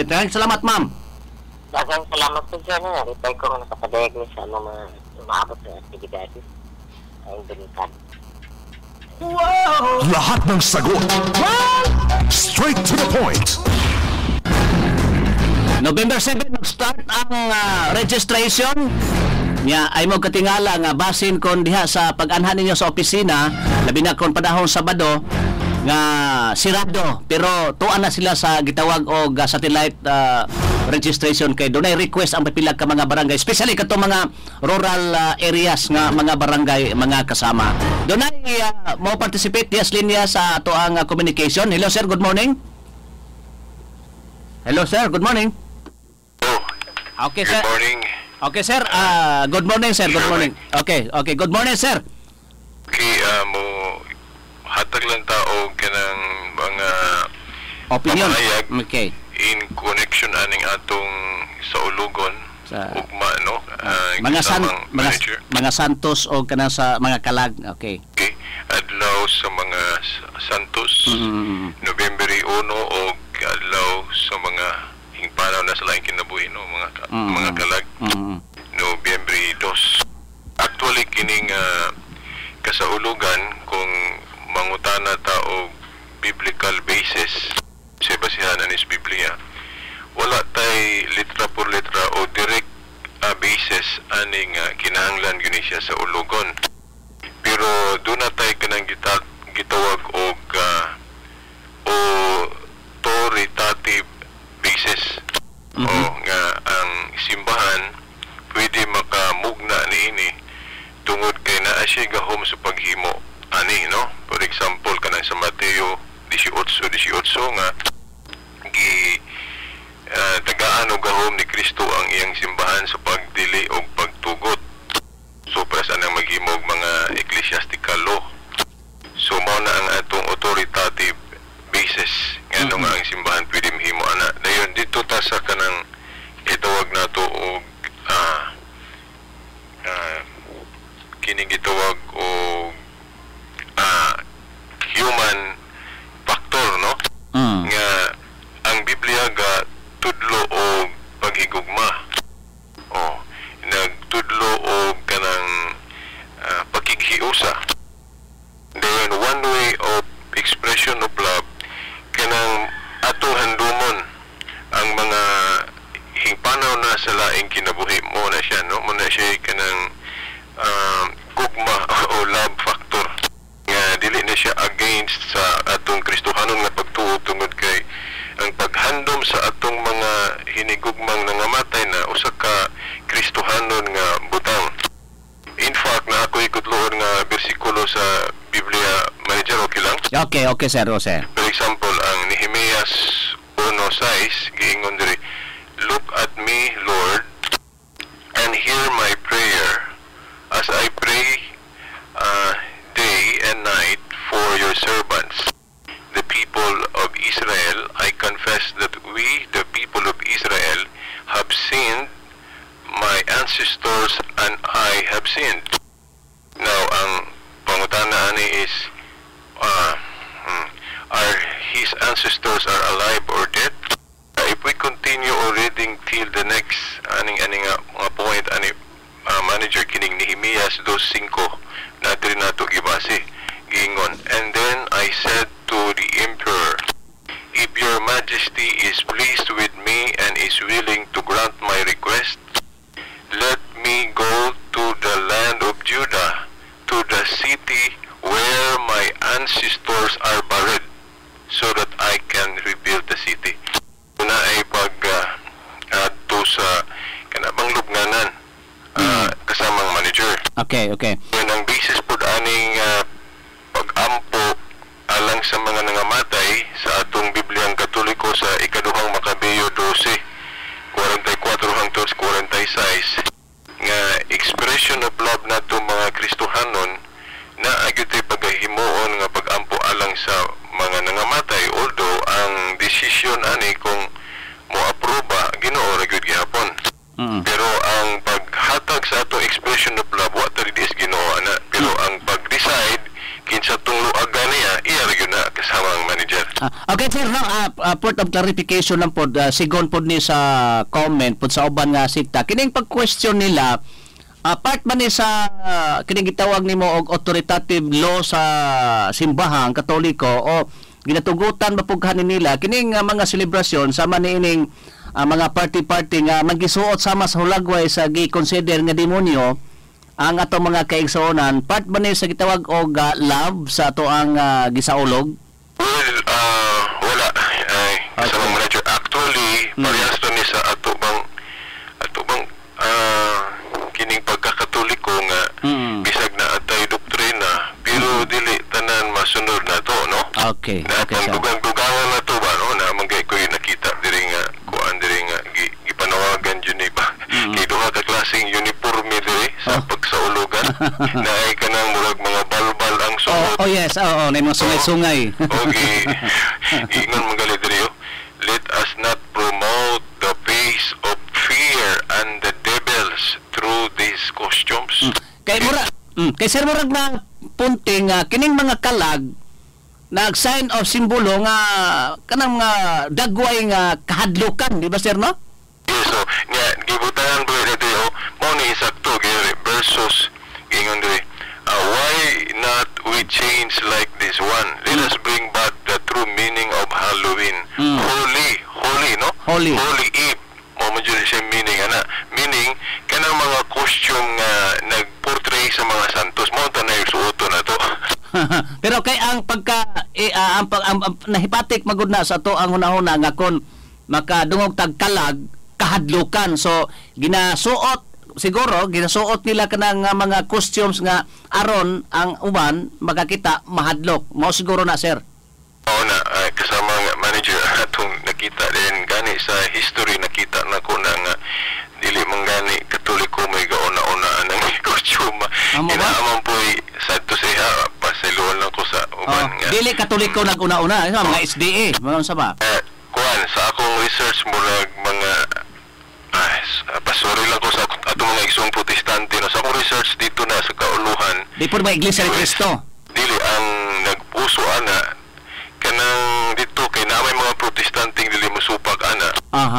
Daghang salamat, ma'am. Daghang salamat po dyan. Reply ko nga nakapadayag ni sa mga umaabot sa aktibidades. Ay, buntag. Lahat ng sagot. Straight to the point. November 7 mag-start ang registration. Nya ay mo katingala nga basin kon diha sa pag-anhan ninyo sa opisina, labi na kon panahon Sabado nga sirado, pero tuan na sila sa gitawag og satellite registration kay dunay request ang pipila ka mga barangay, especially katong mga rural areas nga mga barangay, mga kasama. Dunay mo participate diha sa linya sa ato ang communication. Hello sir, good morning. Hello sir, good morning. Oh, Okay sir. Good morning. Okay sir, good morning sir, good morning. Okay, good morning sir. Okay, mo hatag lang ta og kanang mga Opinion. pamahayag in connection aning atong saulugon ugma, no? Mga san kasamang mga manager. Mga Santos o kanang sa mga kalag. Okay. Okay, adlaw sa mga Santos, Nobyembre 1, og adlaw sa mga hingpanaw na sa laing kinabuhi, no, mga mga kalag, Nobyembre 2. Actually, kining kasaulugan, kung mangutana ta og biblical basis sa basihan anis Biblia, wala tay litra por letra o direct basis aning kinahanglan gyud ni siya saulugon. Pero doon na tay kanang gitawag og authoritative basis. O nga ang simbahan pwede makamugna niini tungod kay naa siya gahom sa paghimo ani, no? For example, kanang sa Mateo 18:18 nga gi tagaan og gahom ni Kristo ang iyang simbahan sa pagdili og pagtugot. So para sa nang maghimo og mga ecclesiastical law. So mao na ang atong authoritative basis ngano nga ang simbahan pwede mahimo ana. Dayon dito ta sa kanang itawag nato og kining gitawag og human factor, no? Nga ang Biblia ga tudlo og paghigugma. Oh, nagtudlo og kanang pakighiusa. Then one way of expression of love kanang atong handumon ang mga hingpanaw na sa laing kinabuhi mo na siya, no? Mo na siya kanang gugma o love factor nga dili na siya against sa atong Kristohanon nga pagtuo tungod kay ang paghandom sa atong mga hinigugmang nangamatay na usa ka Kristohanon nga butang. In fact, na ako ikutloon nga bersikulo sa Biblia, manager, okay lang? Okay sir, oh, sir. For example, ang Nehemias 1:6, giingon diri, "Look at me, Lord, and hear my prayer as I pray day and night for your servants, the people of Israel. I confess that we, the people of Israel, have sinned. My ancestors and I have sinned." Now, ang pangutana ani is, are his ancestors are alive or dead? If we continue reading till the next aning aning nga mga point ani, manager, kining Nehemias 2:5 na diri nato gibase, giingon, "And then I said to the emperor, 'If Your Majesty is pleased with me and is willing to grant my request, let me go to the land of Judah, to the city where my ancestors are buried, so that I can rebuild the city.'" Una ay pag adto sa kanabang lubnganan, kasamang manager. Okay. Yun ang basis po aning pag-ampo alang sa mga nangamatay sa atong Bibliang Katoliko sa Ikaduhang Makabeyo 12:44 hangtod 46 nga expression of love nato mga Kristohanon na agyud pagahimuon nga pag-ampo alang sa mga nangamatay, although ang desisyon ani kung mo aproba, Ginoo ra gyud gihapon. Pero ang paghatag sa atong expression of love, wa ta is Ginoo ana, pero ang pag-decide kinsa tong luagan niya, iya ra gyud na, kasama ang manager. Okay sir, no, point of clarification lang pod, sigon pod ni sa comment pod sa uban nga sikta. Kining pag-question nila, part man ni sa kining gitawag nimo og authoritative law sa simbahang Katoliko o ginatugutan ba pud nila kining mga selebrasyon sama niining mga party-party nga magisuot sama sa hulagway sa gi-consider nga demonyo ang atong mga kaigsuonan? Part ba ni sa gitawag og love sa ato ang gisaulog? Well, wala. Ay, kasamang manager. Actually, parehas to ni sa ato bang kining pagkakatoliko nga bisag na atay doktrina, pero dili tanan masunod na to, no? Okay. Na Okay ang sir. Dugang-dugangan na to ba, no? Na manggay ko yung nakita diri nga kuan diri nga gipanawagan jud ni ba. Kay duha ka klaseng uniforme diri sa pagsaulugan na ay kanang murag mga balbal ang suot. Oh yes, oo, oh, na mga sungay-sungay. Okay. Ingon man gali diri, oh. "Let us not promote the face of fear and the devils through these costumes." Kay mura, kay sir, murag na punting kining mga kalag nag sign of simbolo nga kanang mga dagway nga kahadlukan, di ba, sir, no? Yes, so nya gibutangan ba diri, oh, mao ni sakto giri versus ingon diri, "Why not we change like this one? Let us bring back the true meaning of Halloween." Holy, holy, no? Holy. Holy Eve. Mao man jud siya meaning ana. Meaning kanang mga costume nga nagportray sa mga santos mao ta na suoton na to. Pero kay ang pagka ang nahipatik magud na sa ato ang hunahuna nga kon makadungog tag kalag, kahadlukan, so ginasuot siguro, ginasuot nila kanang mga costumes nga aron ang uban makakita mahadlok. Mao siguro na, sir. Oo na, kasama nga manager, atong nakita din gani sa history, nakita na ko na nga dili man gani Katoliko may gauna-una ang costume. Amo ba? Kinaaman po'y sad to say ha, pasayloan lang ko sa uban Oh, nga. dili Katoliko nag-una-una, mga SDA, mga unsa ba? Kuan, sa akong research murag mga pasori lang ko sa atong mga igsoong Protestante, no? Sa akong research dito na sa kauluhan, Di po ba Iglesia ni Cristo? Dili ang nagpuso ana kanang dito kay na may mga Protestanteng dili mosupak ana.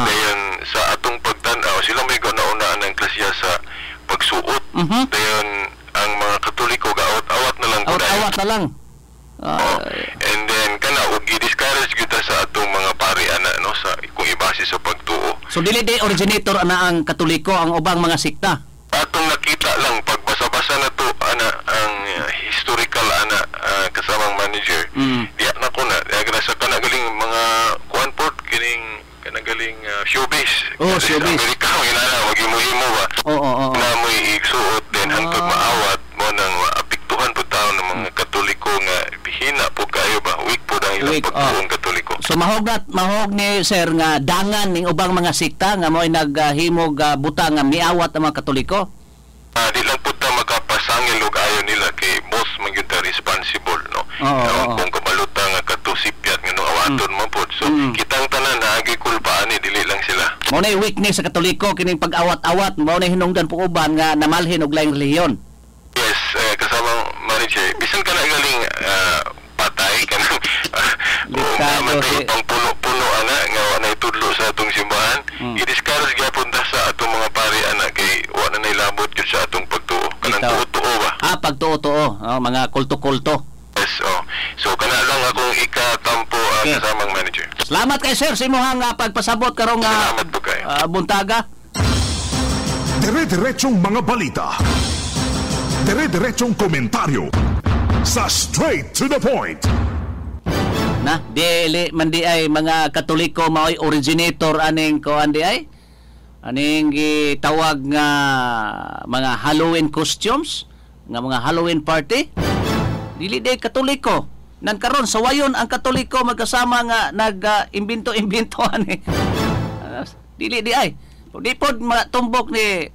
Dayon sa atong pagtan-aw sila may ganauna ang klasiya sa pagsuot. Dayon ang mga Katoliko gaawat-awat na lang ko dayon. Awat-awat na lang. Oh, and then kana og gi-discourage kita sa atong mga pari ana, no, sa kung ibase sa pagtuo. So dili di originator ana ang Katoliko, ang ubang mga sikta. Atong nakita lang pagbasa-basa na to ana ang historical ana, kasamang manager. Diya na ko na diya na sa kana galing mga kuan port kining kana galing showbiz. Oh, Kasi sa showbiz. Amerika ginana maghimo-himo ba. Oo, oo, oo. Na mo'y igsuot din hangtod maawat mo nang maapektuhan po tao ng mga Katoliko nga hina po kayo ba, weak po ang ilang Weak, oh. pagtuong Katoliko. So mahog na mahog ni sir nga dangan ning ubang mga sikta nga mo'y naghimog butang nga miawat ang mga Katoliko. Di lang po ta makapasangil og ayo nila kay both man gyud ta responsible, no? Oo, oo. Kung kabaluta nga kadto sipyat nga no awaton man pod. So kitang tanan naagi kulpa ani, dili lang sila. Mao na weakness sa Katoliko kining pag-awat-awat, mao na hinungdan po uban nga namalhin og laing relihiyon. Yes, kasamang manager. Bisan ka na galing patay ka nang Delikado namatay pang puno-puno ana nga wa na itudlo sa atong simbahan. I-discourage gyapon ta sa atong mga pari ana kay wa na nailabot gyud sa atong pagtuo. Kanang Bitaw. tuo-tuo ba? Ah, pagtuo-tuo, oh, mga kulto-kulto. Yes, oh. So kana lang akong ikatampo, kasamang manager. Salamat kay sir sa imong pagpasabot karong Salamat po kayo. Buntaga. Dire-diretsong mga balita. Dire-diretsong komentaryo. Sa Straight to the Point. Na, dili man di ay mga Katoliko mao'y originator aning kuan di ay aning gitawag nga mga Halloween costumes, nga mga Halloween party. Dili di ay Katoliko. Nan karon sa wayon ang Katoliko magkasama nga nag-imbento-imbento ani. Dili di ay. Di pod matumbok ni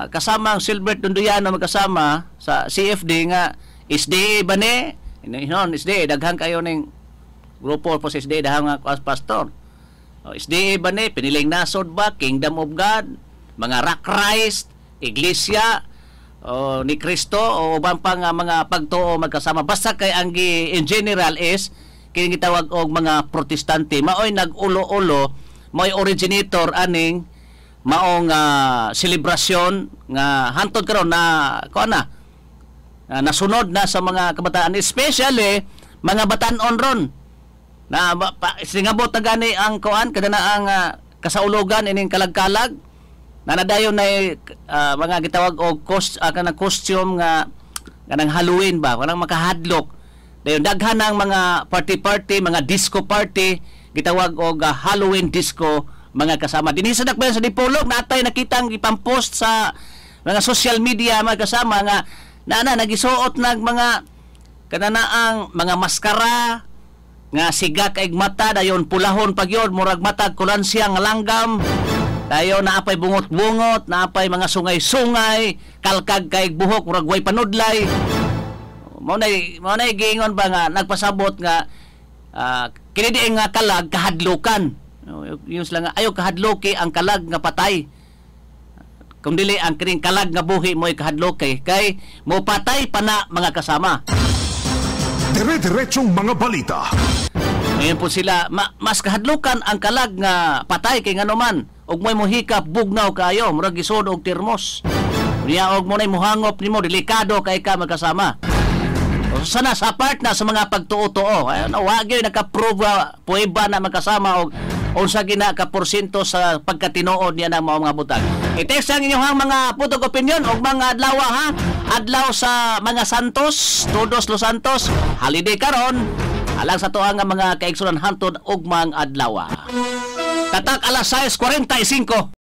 kasamang Silbert Dunduyano magkasama sa CFD nga SDA ba ni? Inon, SDA, daghan kayo ning grupo po sa SDA, daghan nga as pastor. O, SDA ba ni? Piniling Nasod ba? Kingdom of God? Mga Rock Christ? Iglesia? O, ni Kristo? O uban pa nga mga pagtuo magkasama. Basta kay ang in general is kini gitawag og mga Protestante. Maoy nag-ulo-ulo, maoy originator aning maong selebrasyon nga hantod karon na kuan na nasunod na sa mga kabataan, especially mga batan-on ron na singabot na gani ang kuan kada na ang kasaulugan ining kalag-kalag na nadayon na mga gitawag og kanang costume nga kanang Halloween ba, kanang makahadlok. Dayon daghan ang mga party-party, mga disco party gitawag og Halloween disco, mga kasama. Dinhi sa Dakbayan sa Dipolog natay nakitang gipampost sa mga social media, mga kasama, nga na nagisuot nag mga kananaang mga maskara nga siga kaig mata, dayon pulahon pag yun, murag matag kulansya nga langgam, dayon naapay bungot-bungot, naapay mga sungay-sungay, kalkag kaig buhok, murag way panudlay. Mao nay giingon ba nga nagpasabot nga kini di nga kalag kahadlukan. Yung sila nga ayaw kahadloki ang kalag nga patay. Kung dili ang kining kalag nga buhi mo'y kahadloki kay mo patay pa na, mga kasama. Dire-diretsong mga balita. Ngayon po sila mas kahadlukan ang kalag nga patay kay ngano man og mo'y mohikap bugnaw kaayo, murag gisod og termos. Unya og mo nay mohangop nimo, delikado kay ka, magkasama. O, sana sa part na sa mga pagtuo-tuo, ayun, wa gyud nakaprove prueba na, magkasama, og unsa gina ka porsyento sa pagkatinuod niya ng mga butang. I-text ang inyong mga putog opinion og mga adlaw ha. Adlaw sa mga Santos, Todos Los Santos, holiday karon. Alang sa tuang nga mga kaigsunan hantod ugmang adlaw. Tatak alas 6:45.